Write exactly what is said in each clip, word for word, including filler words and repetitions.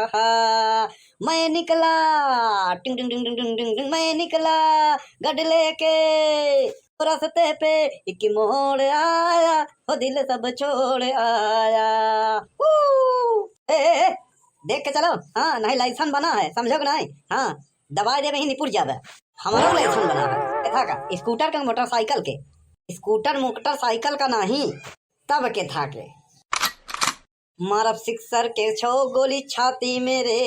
हाँ, मैं निकला, टिंग टिंग टिंग टिंग टिंग टिंग टिंग, मैं निकला गढ़ लेके, रास्ते पे एक मोड़ आया, हो दिल सब छोड़ आया। ऊ! ए, ए, ए, देख के चलो, हाँ, नहीं लाइसेंस बना है, समझो कि नहीं? हाँ, दबाए देबे ही निपुर जाबे। हमारो लाइसेंस बना है, के था का? स्कूटर के, मोटरसाइकिल के। स्कूटर मोटरसाइकिल का नहीं, तब के था के। मारब सिक्सर के छो गोली छाती में रे।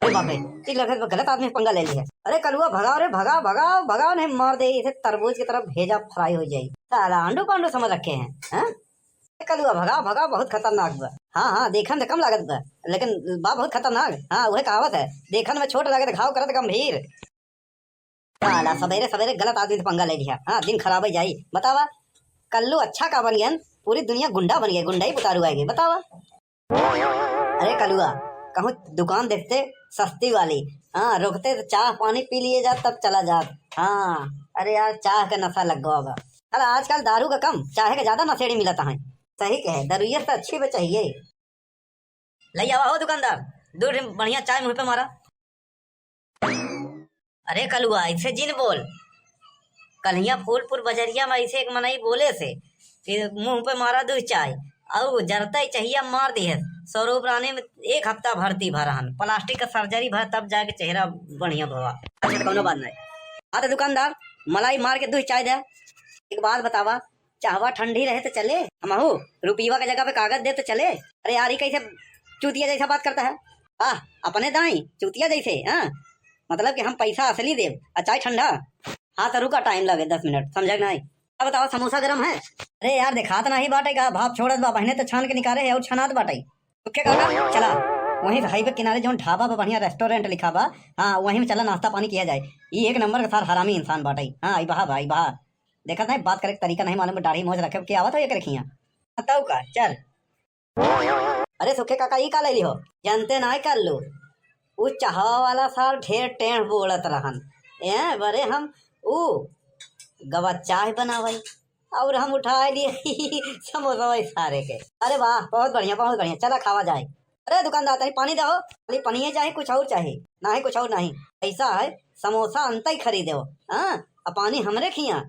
अरे बाप रे, ई लगत बा गलत आदमी पंगा ले लिया। अरे कलुआ भगाओ रे, भगाओ, भगाओ, भगाओ, नहीं मार दे इसे तरबूज की तरह भेजा फ्राई हो जाई। साला आंडू पांडू समझ रखे हैं, हैं? ए कलुआ भगाओ, भगाओ, बहुत खतरनाक बा। हाँ, हाँ, देखन त कम लागत बा, लेकिन बा बहुत खतरनाक। हाँ, उहे कहावत है, देखन में छोट लागत, घाव करत गंभीर। साला सबेरे सबेरे गलत आदमी से पंगा ले लिया। हाँ, दिन खराब हो जाई। बतावा, कल्लू अच्छा का बन गया, पूरी दुनिया गुंडा बन गई, गुंडा ही पुतारू आएगी। बतावा। अरे कलुआ, कहूँ दुकान देखते सस्ती वाली, हाँ, रुकते तो चाह पानी पी लिए जात, तब चला जात। हाँ, अरे यार, चाह का नशा लग गवा बा। अरे आजकल दारू का कम, चाहे का ज्यादा नशेड़ी मिलत है। सही कहे, दारुइया से अच्छी बा चाहिए। लई आवा हो दुकानदार, दू ठे बढ़िया चाय मुँह पे मारा। अरे कलुआ, ऐसे जिन बोल। कल्हिया फूलपुर बजरिया में ऐसे एक मनई बोले से कि मुँह पे मारा दू चाय, और जरता ही चाहिया मार दिहे। स्वरूप रानी में एक हफ्ता भर्ती भा रहन, प्लास्टिक का सर्जरी भा, तब जाके चेहरा बढ़िया भवा। अच्छा, तो कौनो बात नहीं। हाँ तो दुकानदार, मलाई मार के दू चाय दे। एक बात बतावा, चाहवा ठंडी रहे तो चले, हमहू रुपयवा के जगह पे कागज दे तो चले। अरे यार, ई कैसे चूतिया जैसा बात करता है? आह, अपने दाई चूतिया जैसे, हाँ, मतलब कि हम पैसा असली देब, आ चाय ठंडा। हाँ तो रुका, टाइम लगे दस मिनट, समझे कि नहीं? अब बतावा, समोसा गरम है? अरे यार, देखात नहीं बाटे का, भाप छोड़त बा, बहने तो छान के निकाले है और छनात बाटे। ओके काका, चला, वहीं से हाईवे किनारे जौन ढाबा बा, बढ़िया रेस्टोरेंट लिखा बा, हाँ, वहीं में चला, नाश्ता पानी किया जाए। ई एक नंबर का सार हरामी इंसान बाटे। हाँ, आई बहा भाई, बहा। देखत नहीं, बात करे के तरीका नहीं मालूम, दाढ़ी मोछ रखे के आवत हो एक रखिया। बताऊ का, चल। अरे सुखे काका, ई का ले ली हो? जानते ना कर लो, उ चाहवा वाला सार ढेर टेढ़ बोलत रहन। ए, बरे हम उ गवा चाय बनावई और हम उठाए लिए समोसा वही सारे के। अरे वाह, बहुत बढ़िया, बहुत बढ़िया, चला खावा जाए। अरे दुकानदार, तनी पानी दहो, खाली पनिये चाही, कुछ और चाही? नाही, कुछ और नाही। ऐसा है, समोसा अंतई खरीदे हो, हाँ, आ पानी हमरे खिया।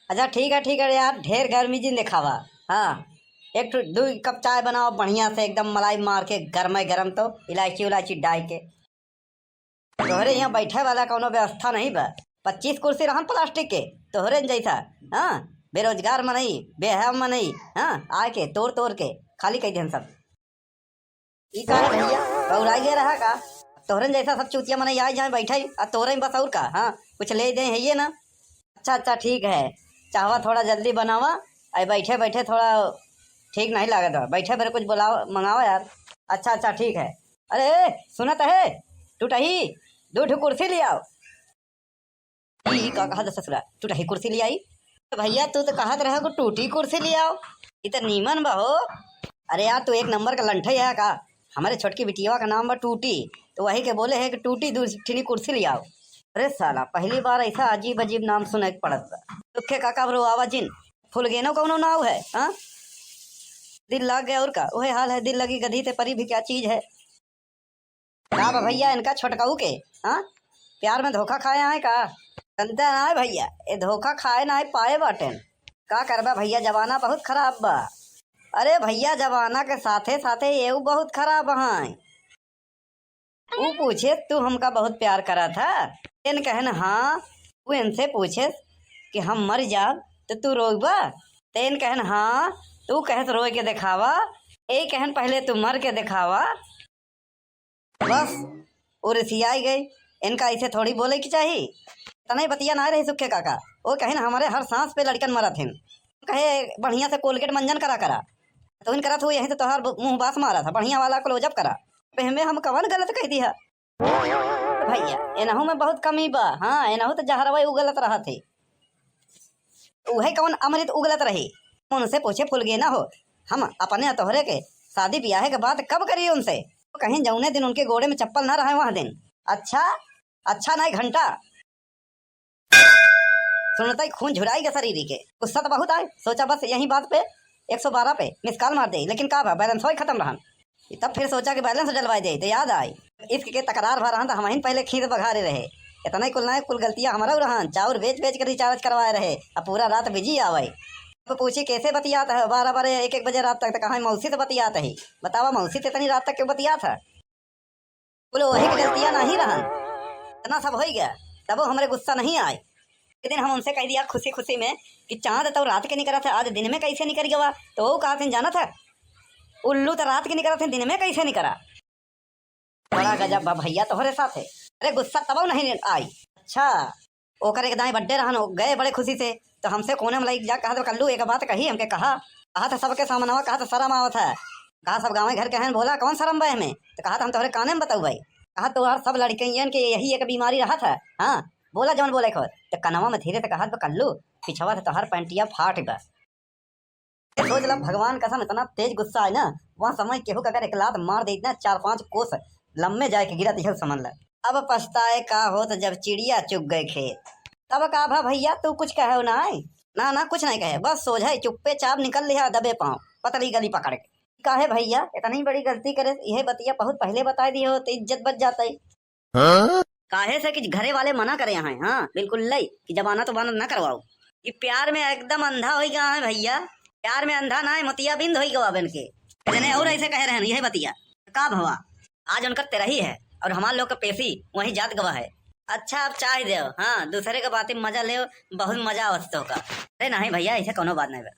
अच्छा ठीक है, ठीक है यार, ढेर गर्मी जिन देखावा। हाँ, एक ठो दू कप चाय बनाओ बढ़िया से, एकदम मलाई मार के, गरमे गरम तो इलायची उलायची डाल के। तोहरे यहाँ बैठे वाला कौनो व्यवस्था नहीं बा। पच्चीस कुर्सी रहन प्लास्टिक के, तोहरे जैसा, हाँ, बेरोजगार मनई, बेहया मनई, हाँ, आके तोड़ तोड़ के खाली कई देहन सब। ई का है भैया, बौराई गए रहा का? तोहरे जैसा सब चूतिया मनई आए जाए बैठे, आ तोहरे में बस और का, हाँ, कुछ ले दे है ये ना। अच्छा, अच्छा, ठीक है, चाहवा थोड़ा जल्दी बनावा, अरे बैठे बैठे थोड़ा ठीक नहीं लागत बा, बैठे बेर कुछ बुलावा, मंगावा यार। अच्छा, अच्छा, ठीक है। अरे, सुनत है, टूटही, दू ठो कुर्सी ले आओ। ई का कहत ससुरा, टूटही कुर्सी ले आई? तो भैया, तू तो कहत रहे को टूटी कुर्सी ले आओ, ई तो नीमन बा हो। अरे यार, तू एक नंबर का लंठई है का? हमारे छोटकी बिटिया का नाम बा टूटी, तो वही के बोले है कि टूटी, दू ठिनी कुर्सी ले आओ। अरे साला, पहली बार ऐसा अजीब अजीब नाम सुने के पड़त बा। दुखे काका, अब रोआवा जिन, फुलगेनो कौनो नाव है, हाँ? दिल लाग गया और का, वही हाल है, दिल लगी गधी ते परी भी क्या चीज है। का बा भैया, इनका छोटकाऊ के, हाँ, प्यार में धोखा खाए आए का? जनते ना है भैया, ये धोखा खाए ना है पाए बाटेन। का करबा भैया, जमाना बहुत खराब बा। अरे भैया, जमाना के साथे साथे ये बहुत खराब हैं। ऊ पूछे, "तू हमका बहुत प्यार करा था?" तेन कहन, "हाँ।" ऊ इनसे पूछे कि "हम मर जाब तो तू रोइबा?" तेन कहन, "हाँ।" तू कहत, "रोए के देखावा।" ए कहन, "पहले तू मर के देखावा।" बस, वो रिसियाई गई। इनका ऐसे थोड़ी बोले के चाही। तने बतिया ना रही सुखे काका, वो कहिन, "हमारे हर सांस पे लड़कन मरत हैं।" कहे, "बढ़िया से कोलगेट मंजन करा करा।" तो इन करत हुए यहीं से तोहार ब-, मुंह बास मारा था, बढ़िया वाला क्लोजअप करा। पे हमें हम कवन गलत कह दिया? भैया, एनहू में बहुत कमी बा। हाँ, एनहू तो जहरवा उगलत रहत है। उहे कौन अमृत उगलत रही? उनसे पूछे फुलगेना हो, हम अपने तोहरे के शादी ब्याह के बात कब करी उनसे? कहीं जौने दिन उनके गोड़े में चप्पल ना रहे वह दिन। अच्छा, अच्छा नहीं घंटा। सुनते ही खून झुराई के शरीर के। गुस्सा तो बहुत आए, सोचा बस यही बात पे एक सौ बारह पे मिस कॉल मार दे, लेकिन का बा, बैलेंस ही खत्म रहन। तब फिर सोचा कि बैलेंस डलवाए दे, तो याद आई, इश्क के तकरार भा रहन तो हमहिन पहले खींच बघारे रहे। इतना ही कुल ना, कुल गलतियाँ हमरा रहन, चाउर बेच बेच के रिचार्ज करवाए रहे, अब पूरा रात बिजी आवे। अब पूछी कैसे बतियात है बारह बारह एक एक बजे रात तक, तो कहा मौसी से बतियात है। बतावा मौसी से इतनी रात तक क्यों बतियात है? बोले वही की गलतियाँ नहीं रहन, इतना सब हो गया, तब हमरे गुस्सा नहीं आए। एक दिन हम उनसे कह दिया खुशी खुशी में कि चाँद तो रात के निकला था, आज दिन में कैसे निकल गवा? तो वो कहा थे जानत है, उल्लू तो रात के निकला थे, दिन में कैसे निकला? बड़ा गजब बा भैया तोहरे साथ है। अरे गुस्सा तब नहीं आई। अच्छा, ओकर एक दाई बर्थडे रहन, गए बड़े खुशी से, तो हमसे कोने में लाइक जा, कहा तो कल्लू एक बात कही हमके, कहा, कहा तो सबके सामनवा, कहा तो शर्म आवत है, कहा सब गाँव घर के हैं, बोला कौन शर्म बा में? तो कहा तो हम तोहरे काने में बताऊ भाई, कहा तोहर सब लड़कियन के यही एक बीमारी रहत है। हाँ, बोला जौन बोले खोर। तो कनवा में धीरे से कहा तो कल्लू, पिछवा से तोहर पैंटिया फाट बा। सोच ला भगवान कसम, इतना तेज गुस्सा आए ना, वह समय केहू का अगर एक लात मार देत ना, चार पांच कोस लम्बे जाए के गिरत, यह समझ ला। अब पछताए का होत जब चिड़िया चुग गए खेत। तब का भा भैया, तू कुछ कहे ना है? ना ना, कुछ नहीं कहे, बस सोझे चुप्पे चाप निकल लिया दबे पाँव पतली गली पकड़ के। काहे भैया इतनी बड़ी गलती करे? यह बतिया बहुत पहले बताए दिए हो तो इज्जत बच जाता है। हाँ? काहे से कि घरे वाले मना करे हैं, हाँ, बिल्कुल लई कि जमानत उमानत ना करवाओ। ये प्यार में एकदम अंधा होई गया है भैया, प्यार में अंधा ना है, मोतियाबिंद होई गवा बन के। जने और ऐसे कहे रहन, यही बतिया। का भवा, आज उनकर तेरही है और हमार लोग का पेशी वहीं जात गवा है। अच्छा, अब चाय देव, हाँ, दूसरे के बातें मजा लेव, बहुत मजा आवत तो का। अरे नहीं भैया, ऐसे कोनो बात नहीं बा।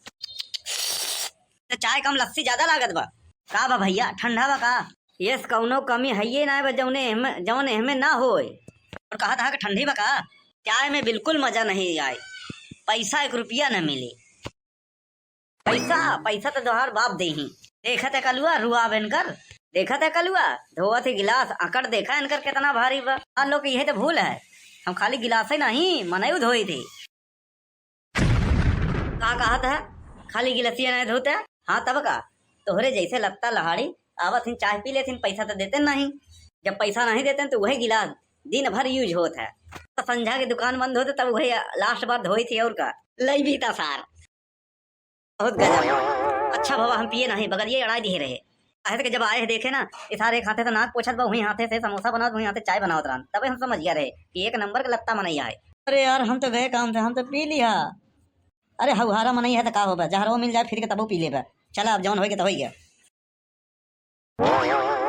तो चाय कम, लस्सी ज्यादा लागत बा। का बा भैया, ठंडा बा का? यस, कौनो कमी हइये ना बा, जौने एहमे, जौन एहमे ना होए। और कहा था कि ठंडी बा का? चाय में बिल्कुल मजा नहीं आए, पैसा एक रुपया न मिले। पैसा, पैसा तो तोहार बाप देही। देखत है कलुआ, रुआ बेनकर, देखत है कलुआ, धोवत है गिलास, अकड़ देखा इनकर कितना भारी बा। मान लो कि यह तो भूल है, हम खाली गिलासे नहीं, मनऊ धोई थे। का कहत है, खाली गिलसिया नहीं धोते? हाँ, तब का? तोहरे जैसे लत्ता लहाड़ी आवत हिन, चाय पी लेथिन, पैसा तो देते नहीं। जब पैसा नहीं देते तो वही गिलास दिन भर यूज होत है। तो संझा के दुकान बंद होते तब वही लास्ट बार धोई थी, और का? लई भी था सार। बहुत गजब। अच्छा भवा, हम पिए नहीं, बगलिए अड़ाई दिए रहे। काहे से कि जब आए हैं देखे ना, इस हारे एक हाथे से नाक पोछत बा, वहीं हाथे से समोसा बनावत, वहीं हाथे चाय बनावत रहन, तबे हम समझ गया रहे कि एक नंबर के लत्ता मनई आए। अरे यार, हम तो गए काम से, हम तो पी लिया। अरे हौहारा मनई है तो का होबा, जहरो मिल जाए फिर के तबो पी लेबा। चला, अब जौन होई के तो होई गया।